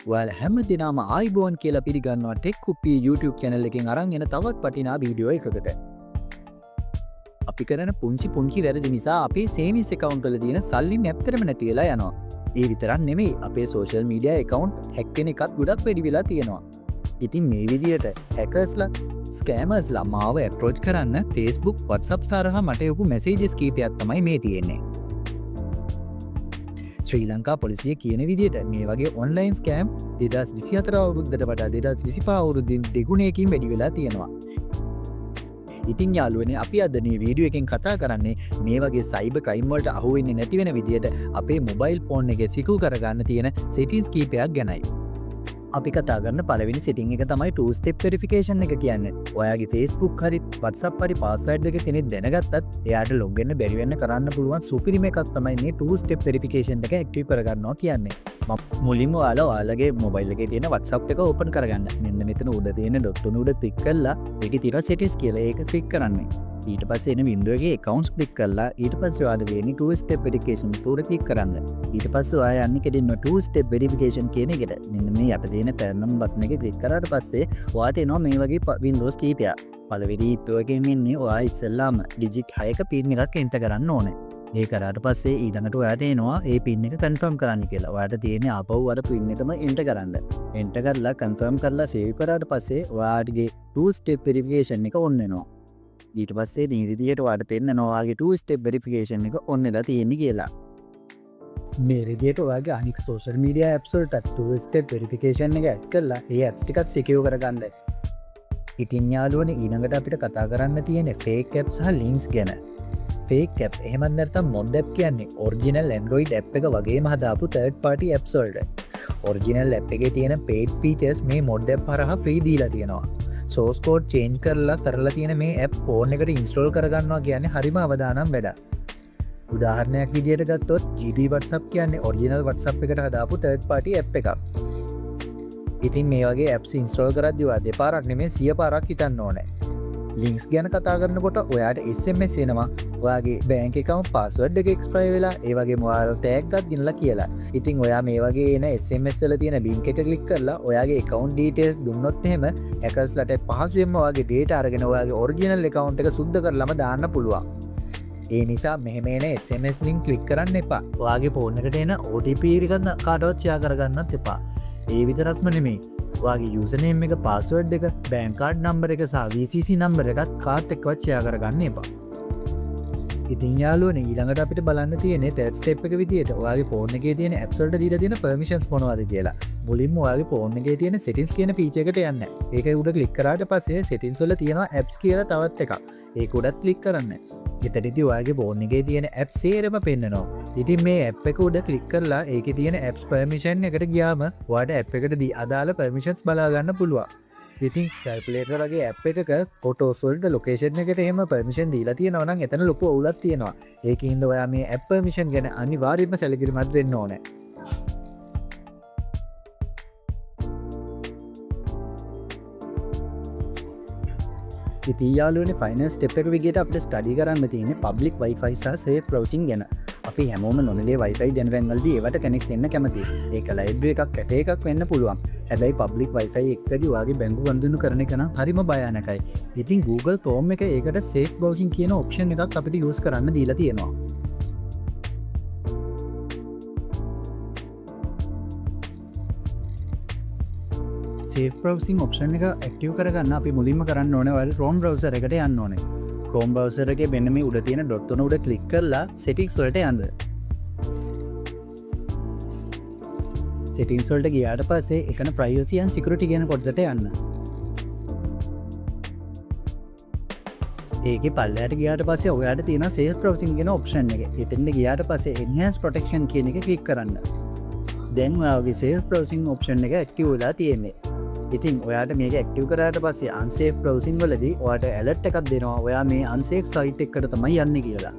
ඔයාලා හැම දිනම ආයිබෝන් කියලා පිළිගන්නවා ටෙක් කුප්පිය YouTube channel එකෙන් අරන් එන තවත් වටිනා වීඩියෝ එකකට. අපි කරන පුංචි පුංචි වැරදි නිසා අපේ සේවින්ස් ඇකවුන්ට් වල තියෙන සල්ලි ඇත්තටම නැති වෙලා යනවා. ඒ විතරක් නෙමෙයි, අපේ සෝෂල් මීඩියා ඇකවුන්ට් හැක් වෙන එකත් ගොඩක් වැඩි වෙලා තියෙනවා. ඉතින් මේ විදියට හැකර්ස්ලා, ස්කෑමර්ස්ලා මාව ඇප්‍රෝච් කරන්න Facebook, WhatsApp හරහා මට එවපු මැසේජස් කීපයක් තමයි මේ තියෙන්නේ. ශ්‍රී ලංකා පොලිසිය කියන විදියට මේ වගේ ඔන්ලයින් ස්කෑම් 2024 අවුරුද්දට වඩා 2025 අවුරුද්දෙන් දෙගුණයකින් වැඩි වෙලා තියෙනවා. ඉතින් යාළුවනේ, අපි අද මේ වීඩියෝ එකෙන් කතා කරන්නේ මේ වගේ සයිබර් ක්‍රයිම් වලට අහු වෙන්නේ නැති වෙන විදියට අපේ මොබයිල් ෆෝන් එකේ සිකියුර් කරගන්න තියෙන සෙටින්ස් කීපයක් ගැනයි. අපි කතා කරන පළවෙනි සෙටින් එක තමයි 2 step verification එක කියන්නේ. ඔයාගේ Facebook හරි WhatsApp හරි පාස්වර්ඩ් එක කෙනෙක් දැනගත්තත් එයාට ලොග් වෙන්න බැරි වෙන්න කරන්න පුළුවන් සුපිරිම එකක් තමයි මේ 2 step verification එක ඇක්ටිව් කරගන්නවා කියන්නේ. මුලින්ම ඔයාලා ඔයාලගේ මොබයිල් එකේ තියෙන WhatsApp එක ඕපන් කරගන්න. මෙන්න මෙතන උඩ තියෙන ඩොට් තුන උඩ ක්ලික් කරලා ඒකේ තියෙනවා settings කියලා, ඒක ක්ලික් කරන්න. ඊට පස්සේ එන වින්ඩෝ එකේ accounts click කරලා ඊට පස්සේ ඔයාලට තියෙන්නේ 2 step verification තුන ක්ලික් කරන්න. ඊට පස්සේ ඔයා යන්නේ කෙලින්ම 2 step verification කියන එකට. මෙන්න මේ යට තියෙන turn on button එක ක්ලික් කරාට පස්සේ ඔයාට එනවා මේ වගේ වින්ඩෝස් කීපයක්. පළවෙනි වින්ඩෝ එකෙන් එන්නේ ඔයා ඉස්සෙල්ලාම ඩිජිට් 6ක පින් එකක් එන්ටර් කරන්න ඕනේ. ඒ කරාට පස්සේ ඊළඟට ඔයාට එනවා ඒ පින් එක කන්ෆර්ම් කරන්න කියලා. ඔයාට තියෙන්නේ ආපහු අර පින් එකම එන්ටර් කරන්න. එන්ටර් කරලා කන්ෆර්ම් කරලා සේව් කරාට පස්සේ ඔයාගේ 2 step verification එක ඔන් වෙනවා. ඊට පස්සේ මේ විදිහට ඔයාට පෙන්නනවා ඔයාගේ 2 step verification එක ඔන් වෙලා තියෙන්නේ කියලා. මේ විදිහට ඔයාගේ අනික් සෝෂල් මීඩියා ඇප්ස් වලටත් 2 step verification එක ඇඩ් කරලා ඒ ඇප්ස් ටිකත් සිකියුර් කරගන්න. ඉතින් යාළුවනේ, ඊළඟට අපිට කතා කරන්න තියෙන්නේ ෆේක් ඇප්ස් සහ ලින්ක්ස් ගැන. ෆේක් ඇප් එහෙමත් නැත්නම් මොඩ් ඇප් කියන්නේ ඔරිජිනල් Android app එක වගේම හදාපු තර්ඩ් පාටි ඇප්ස් වලට. ඔරිජිනල් ඇප් එකේ තියෙන පේඩ් ෆීචර්ස් මේ මොඩ් ඇප් හරහා ෆ්‍රී දීලා තියෙනවා. සෝස් කෝඩ් චේන්ජ් කරලා කරලා තියෙන මේ ඇප් ෆෝන් එකට ඉන්ස්ටෝල් කරගන්නවා කියන්නේ හරිම අවදානම් වැඩක්. උදාහරණයක් විදියට ගත්තොත් GB WhatsApp කියන්නේ ඔරිජිනල් WhatsApp එකට හදාපු තර්ඩ් පාටි ඇප් එකක්. ඉතින් මේ වගේ ඇප්ස් ඉන්ස්ටෝල් කරද්දි ඔයා දෙපාරක් නෙමෙයි 100 පාරක් හිතන්න ඕනේ. ලින්ක්ස් ගැන කතා කරනකොට ඔයාට SMS එනවා ඔයාගේ බැංක් ඇකවුන්ට් පාස්වර්ඩ් එක එක්ස්පයර් වෙලා, ඒ වගේම ඔයාලා ටැග් එකක් ගෙනලා කියලා. ඉතින් ඔයා මේ වගේ එන SMS වල තියෙන ලින්ක් එක ක්ලික් කරලා ඔයාගේ ඇකවුන්ට් ඩීටේල්ස් දුන්නොත් එහෙම හැකර්ස්ලාට පහසුවෙන්ම ඔයාගේ ඩේටා අරගෙන ඔයාගේ ඔරිජිනල් ඇකවුන්ට් එක සුද්ධ කරලම දාන්න පුළුවන්. ඒ නිසා මෙහෙම එන SMS link click කරන්න එපා. ඔයාගේ ෆෝන් එකට එන OTP එක කාටවත් ෂෙයා කරගන්නත් එපා. ඒ විතරක්ම නෙමෙයි, ඔයාගේ යූසර්නේම් එක, පාස්වර්ඩ් එක, බැංක් කාඩ් නම්බර් එක සහ VCC number එකත් කාත් එක්කවත් ෂෙයා කරගන්න එපා. ඉතින් යාළුවනේ, ඊළඟට අපිට බලන්න තියෙන්නේ තර්ඩ් ස්ටෙප් එක විදියට ඔයාගේ ෆෝන් එකේ තියෙන ඇප්ස් වලට දීලා තියෙන පර්මිෂන්ස් මොනවද කියලා. මුලින්ම ඔයාගේ ෆෝන් එකේ තියෙන සෙටින්ස් කියන ෆීචර් එකට යන්න. ඒක උඩ ක්ලික් කරාට පස්සේ සෙටින්ස් වල තියෙනවා ඇප්ස් කියලා තවත් එකක්. ඒක උඩත් ක්ලික් කරන්න. එතනදී ඔයාගේ ෆෝන් එකේ තියෙන ඇප්ස් සේරම පෙන්නනවා. ඉතින් මේ ඇප් එක උඩ ක්ලික් කරලා ඒකේ තියෙන ඇප්ස් පර්මිෂන් එකට ගියාම ඔයාට ඇප් එකට දී අදාළ පර්මිෂන්ස් බලා ගන්න පුළුවන්. ඉතින් කැල්කුලේටර් වගේ ඇප් එකක ෆොටෝස් වලට, ලොකේෂන් එකට එහෙම පර්මිෂන් දීලා තියෙනවා නම් එතන ලොකු අවුලක් තියෙනවා. ඒකින්ද ඔයා මේ ඇප් පර්මිෂන් ගැන අනිවාර්යයෙන්ම සැලකිලිමත් වෙන්න ඕනේ. ඉතින් යාළුවනේ, ෆයිනල් ස්ටෙප් එක විදියට අපිට ස්ටඩි කරන්න තියෙන්නේ පබ්ලික් Wi-Fi සහ සේෆ් බ්‍රවුසින් ගැන. අපි හැමෝම නොමිලේ Wi-Fi දෙන තැන්වලදී ඒවට කනෙක්ට් වෙන්න කැමතියි. ඒක ලයිබ්‍රරි එකක්, කැෆේ එකක් වෙන්න පුළුවන්. හැබැයි පබ්ලික් Wi-Fi එකකදී ඔයාගේ බැංකු ගනුදෙනු කරන එක නම් හරිම භයානකයි. ඉතින් Google Chrome එක ඒකට සේෆ් බ්‍රවුසින් කියන ඔප්ෂන් එකක් අපිට යූස් කරන්න දීලා තියෙනවා. සේෆ් බ්‍රවුසින් ඔප්ෂන් එක ඇක්ටිව් කරගන්න අපි මුලින්ම කරන්න ඕනේ ඔයාලා Chrome browser එකට යන්න ඕනේ. Chrome browser එකේ මෙන්න මේ උඩ තියෙන ඩොට් තුන උඩ ක්ලික් කරලා සෙටින්ග්ස් වලට යන්න. සෙටින්ග්ස් වලට ගියාට පස්සේ එකන ප්‍රයිවසි ඇන්ඩ් සිකියුරිටි කියන කොටසට යන්න. ඒකේ පල්ලෙහාට ගියාට පස්සේ ඔයාලට තියෙනවා සේෆ් බ්‍රවුසින් කියන ඔප්ෂන් එක. එතෙන්ට ගියාට පස්සේ එන්හෑන්ස් ප්‍රොටෙක්ෂන් කියන එක ක්ලික් කරන්න. දැන් ඔයාගේ සේෆ් බ්‍රවුසින් ඔප්ෂන් එක ඇක්ටිව් වෙලා තියෙන්නේ. ඉතින් ඔයාට මේක ඇක්ටිව් කරාට පස්සේ අන්සේෆ් බ්‍රවුසින් වලදී ඔයාට ඇලර්ට් එකක් දෙනවා ඔයා මේ අන්සේෆ් සයිට් එකකට තමයි යන්නේ කියලා.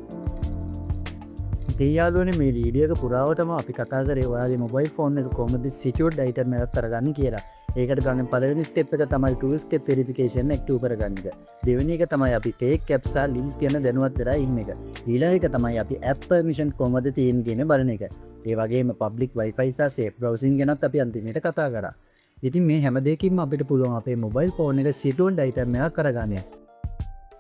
ඉතින් යාළුවනේ, මේ වීඩියෝ එක පුරාවටම අපි කතා කරේ ඔයාගේ මොබයිල් ෆෝන් එක කොහොමද සිකියුර්ඩ් අයිටම් එකක් කරගන්නේ කියලා. ඒකට ගන්න පළවෙනි ස්ටෙප් එක තමයි 2 ස්ටෙප් වෙරිෆිකේෂන් ඇක්ටිව් කරගන්න එක. දෙවෙනි එක තමයි අපි ෆේක් ඇප්ස් සහ ලින්ක්ස් ගැන දැනුවත් වෙලා ඉන්න එක. ඊළඟ එක තමයි අපි ඇප් පර්මිෂන් කොහොමද තියෙන්නේ කියන බලන එක. ඒ වගේම පබ්ලික් Wi-Fi සහ සේෆ් බ්‍රවුසින් ගැනත් අපි අන්තිමට කතා කරා. ඉතින් මේ හැම දෙයකින්ම අපිට පුළුවන් අපේ මොබයිල් ෆෝන් එක සිකියුර් අයිටම් එකක් කරගන්න.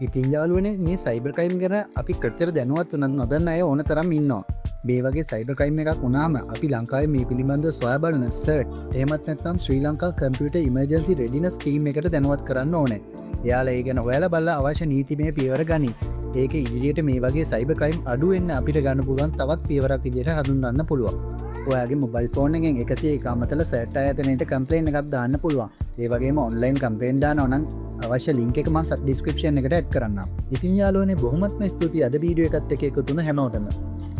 ඉතින් යාළුවනේ, මේ සයිබර් ක්‍රයිම් ගැන අපි කොච්චර දැනුවත් වුණත් නොදන්න අය ඕන තරම් ඉන්නවා. මේ වගේ සයිබර් ක්‍රයිම් එකක් වුණාම අපි ලංකාවේ මේ පිළිබඳව සොයා බලන සර්ට් එහෙමත් නැත්නම් ශ්‍රී Lanka computer emergency readiness team එකට දැනුවත් කරන්න ඕනේ. එයාලා ඒ ගැන හොයලා බලලා අවශ්‍ය නීතිමය පියවර ගනී. ඒක ඉදිරියට මේ වගේ සයිබර් ක්‍රයිම් අඩු වෙන්න අපිට ගන්න පුළුවන් තවත් පියවරක් විදිහට හඳුන්වන්න පුළුවන්. ඔයාගේ මොබයිල් ෆෝන් එකෙන් 101 අමතලා සර්ට් ආයතනයට කම්ප්ලේන් එකක් දාන්න පුළුවන්. ඒ වගේම ඔන්ලයින් කම්ප්ලේන් දානවා නම් අවශ්‍ය ලින්ක් එක මම ඩිස්ක්‍රිප්ෂන් එකට ඇඩ් කරන්නම්. ඉතින් යාළුවනේ, බොහොමත්ම ස්තුතියි අද වීඩියෝ එකත් එක්ක එකතු වුණ හැමෝටම.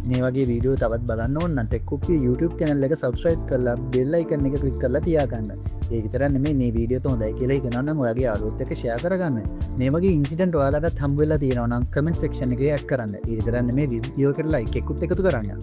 මේ වගේ වීඩියෝ තවත් බලන්න ඕන නම් ටෙක් කුප්පිය YouTube channel එක subscribe කරලා බෙල් icon එක ක්ලික් කරලා තියාගන්න. ඒ විතරක් නෙමෙයි, මේ වීඩියෝ එක හොඳයි කියලා හිතෙනවා නම් ඔයාගේ යාළුවොත් එක්ක ෂෙයා කරගන්න. මේ වගේ ඉන්සිඩන්ට් ඔයාලටත් හම්බ වෙලා තියෙනවා නම් කමෙන්ට් සෙක්ෂන් එකේ ඇඩ් කරන්න. ඒ විතරක් නෙමෙයි, වීඩියෝ එකට ලයික් එකකුත් එකතු කරන්න.